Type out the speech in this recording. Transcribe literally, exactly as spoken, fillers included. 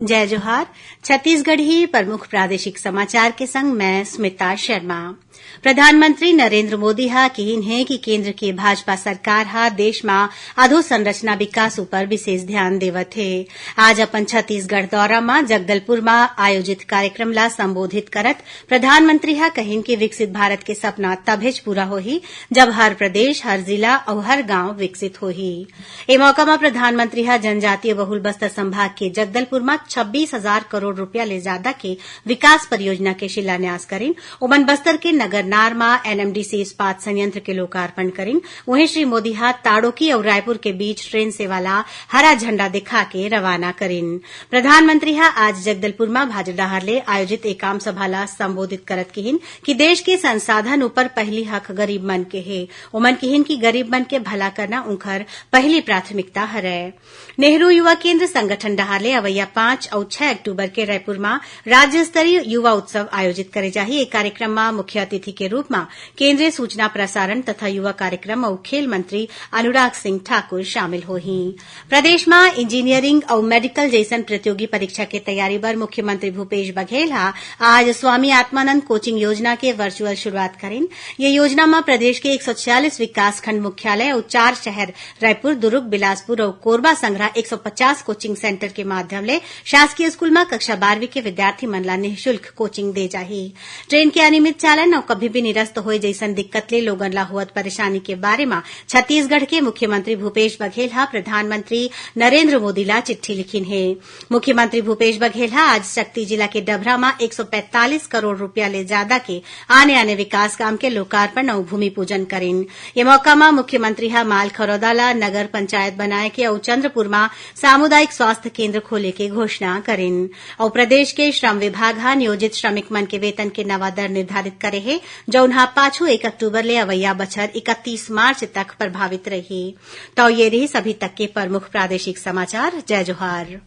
जय जोहार। छत्तीसगढ़ी प्रमुख प्रादेशिक समाचार के संग मैं स्मिता शर्मा। प्रधानमंत्री नरेंद्र मोदी ह किहिन हे कि केंद्र के भाजपा सरकार ह देश म अधोसंरचना विकास ऊपर विशेष ध्यान देवत हे। आज अपन छत्तीसगढ़ दौरा म जगदलपुर म आयोजित कार्यक्रम ला संबोधित करत प्रधानमंत्री ह कहिन कि विकसित भारत के सपना तभेच पूरा होही, जब हर प्रदेश, हर जिला अउ हर गांव विकसित होही। ए मौका म प्रधानमंत्री ह जनजातीय बहुल बस्तर संभाग के जगदलपुर म छब्बीस हजार करोड़ रुपया ले जादा के विकास परियोजना के शिलान्यास करिन। ओमन बस्तर के नगरनार म एनएमडीसी इस्पात संयंत्र के लोकार्पण करिन। उहें, श्री मोदी ह ताड़ोकी अउ रायपुर के बीच ट्रेन सेवा ला हरा झंडा दिखा के रवाना करिन। प्रधानमंत्री ह आज जगदलपुर म भाजडाहर ले आयोजित एक आम सभा ला संबोधित करत किहिन कि देश के संसाधन ऊपर पहिली हक गरीब मन के हे। ओमन किहिन कि गरीब मन के भला करना उंखर पहिली प्राथमिकता हरय। नेहरू युवा केंद्र संगठन डहार ले अवइया पाँच अउ छह अक्टूबर के रायपुर म राज्य स्तरीय युवा उत्सव आयोजित करे जाही। ए कार्यक्रम म मुख्य अतिथि के रूप म केंद्रीय सूचना प्रसारण तथा युवा कार्यक्रम अउ खेल मंत्री अनुराग सिंह ठाकुर शामिल होही। प्रदेश म इंजीनियरिंग अउ मेडिकल जइसन प्रतियोगी परीक्षा के तैयारी बर मुख्यमंत्री भूपेश बघेल ह आज स्वामी आत्मानंद कोचिंग योजना के वर्चुअल शुरुआत करिन। ये योजना म प्रदेश के एक सौ छियालीस विकासखंड मुख्यालय अउ चार शहर रायपुर, दुर्ग, बिलासपुर अउ कोरबा संघरा एक सौ पचास कोचिंग सेंटर के माध्यम ले शासकीय स्कूल म कक्षा बारहवीं के विद्यार्थी मन ला निःशुल्क कोचिंग दे जाही। ट्रेन के अनियमित चालन अउ कभी भी निरस्त होए जइसन दिक्कत ले लोगन ला होवत परेशानी के बारे म छत्तीसगढ़ के मुख्यमंत्री भूपेश बघेल ह प्रधानमंत्री नरेंद्र मोदी ला चिट्ठी लिखिन हे। मुख्यमंत्री भूपेश बघेल ह आज सक्ती जिला के डभरा म एक सौ पैंतालीस करोड़ रुपया ले जादा के आने-आने विकास काम के लोकार्पण अउ भूमि पूजन करिन। ये मौका म मुख्यमंत्री ह मालखरौदा ला नगर पंचायत बनाए के अउ चंद्रपुर म सामुदायिक स्वास्थ्य केंद्र खोले के घोषणा करिन। अउ प्रदेश के श्रम विभाग ह नियोजित श्रमिक मन के वेतन के नवा दर निर्धारित करे हे, जउन ह पाछू एक अक्टूबर ले अवइया बछर इकतीस मार्च तक प्रभावित रही। तौ ये रहिस अभी तक के प्रमुख प्रादेशिक समाचार। जय जोहार।